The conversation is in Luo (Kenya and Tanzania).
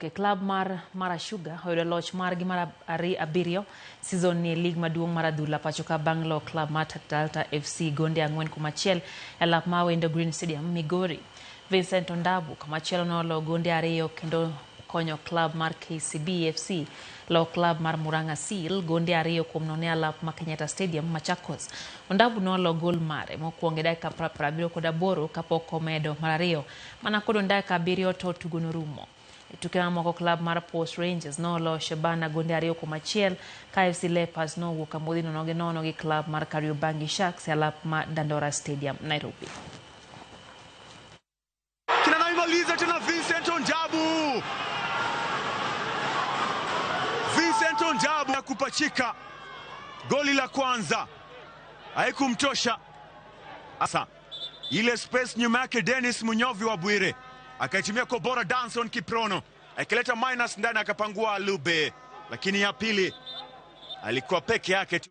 Tuke klab mar Mara Sugar oyudo loch margi mar abiriyo season ni e lig maduong' mar adhula pacho ka bang' loyo klab mar Delta FC gonde 4-1 e lap mar Wendo Green Stadium, Migori. Vincent Ondabu kamachielo noloyo gonde 2 kendo konyo klab mar KCB FC loyo klab mar Murang'a Seal gonde 2-0 e alap ma Kenyatta Stadium, Machakos. Ondabu noloyo gol mare mokwongo e dakika 78 kapok omedo mar 2 mana kodong' dakika 7 to tugo norumo. E tuke mamoko klab mar Post Rangers noloyo Shabana gonde 2-1 ka AFC Leopards nowuok amodhi 0-0 gi klab mar Kariobangi Sharks e alap ma Dandora Stadium, Nairobi. Kinanaimaliza tena Vincent Onjabu. Vincent Onjabu ya kupachika goli la kwanza haikumtosha. Sasa ile space nyuma yake Dennis Munyovi wa Bwire akaitumia kwa bora Danson Kiprono akileta minus ndani akapangua Lube, lakini ya pili alikuwa peke yake tu.